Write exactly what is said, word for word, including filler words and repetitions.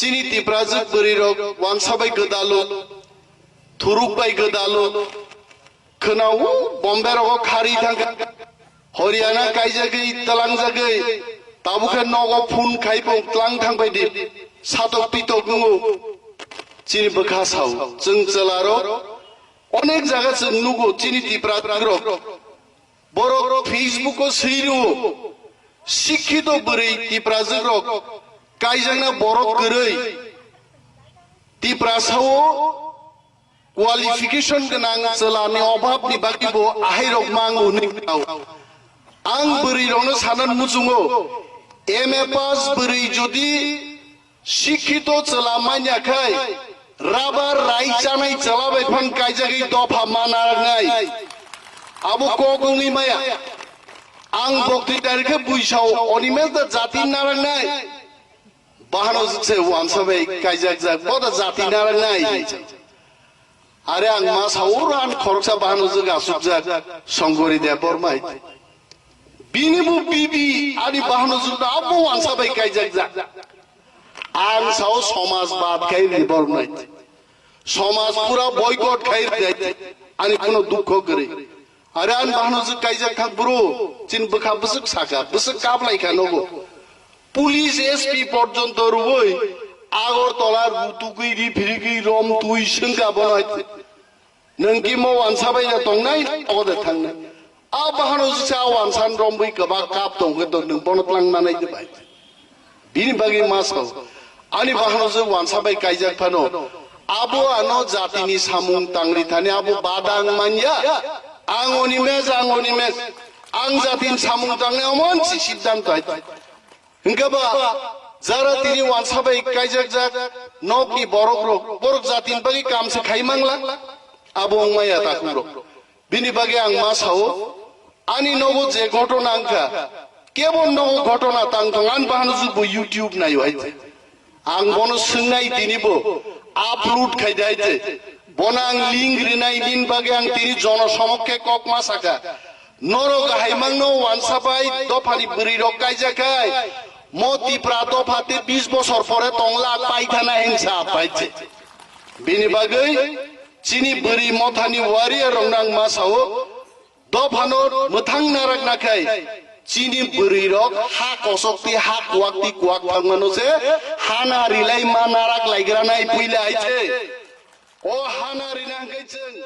Chini Tiprajwk bwrwi rok wansa bai gwdalo, thuruk bai gwdalo, khwnao Bombay rogo khari thangkha, Haryana kaijagwi tlangjagwi, tabukhe nogo phone khai bo tlang thangbai di, satok pitok nungo. Chini bwkha sao, chwng chwla rok onek jaga chwng nugo, chini Tiprajwk rok. Borok Facebook o swi rwo, sikhito bwrwi Tiprajwk rok, kaijakna borok kwrwi. Tiprasa o qualification gwnang chwla ni obhab ni bagwi bo ahai rok mang hwnwi khao. Ang bwrwi rok no sana muchungo, M A pass bwrwi jodi sikhito chwla manya khai, rabar rai chanai chwla bai phang kaijagwi dopha ma naraknai. Abo kok wngwi maya. Ang bokti dari khe buisao Animesh da jati naraknai. Bahano se wansa bai kaijak jak, bo da jati naraknai. Are ang ma sao ran khoroksa bahano jwk asukjak Songori Debbarma hai. Bini bo bibi ani bahano jwk da abo wansa bai kaijak jak. Ang sao somaj bad khai ri bornai. Somaj pura boycott khai ri ani kuno dukho kwrwi. Are ani bahano jwk kaijak thang bro, chin bwkha bwswk saka, bwswk kablai kha nogo. Police S P porjonto rwui Agartala rutugwi ri phirigwi rom twi swngkha bono hai. Nwng ki mo wansa bai na tongnai, o de thangnai. A bahano jisa wansan rombui kwbak kap tong khe to nwng bono tlang manai de bai. Bini bagwi ma sao. Ani bahano je wansa bai kaijak phano. Abo ano jatini samung tangri thani abo badang manya. Ang Animesh, ang Animesh. Ang jatini samung tangni amon si siddhanto hai. Hingke ba jara tini wansa bai kaijak jak nokni borok rok, borok jatini bagwi kam se khai mangla. Abo wngmaya takhuk rok. Bini bagwi ang ma sao, ani nogo je ghotona wngkha, kebo nogo ghotona tang thong, ani bahano jukbo YouTube naio hai te. Ang bono swngnai tini bo upload khai dai te. Bono ang link rinai nini bagwi ang tini jono somokke kok ma saka. Norok hai mangno wansa bai dophani bwrwi rok kaijak khai. Mo Tipra dopha te bis bosor pore tongla paithana hinsa pai te. Bini bagwi chini bwrwi mothani warrior rok nang ma sao. Dophano mwthang narak nakhai, chini bwrwi rok ha kosok ti ha kuwak ti kuwak thangmano se hana rilai ma narak laigra nai puila hai se. O hana rina hwnkhe chwng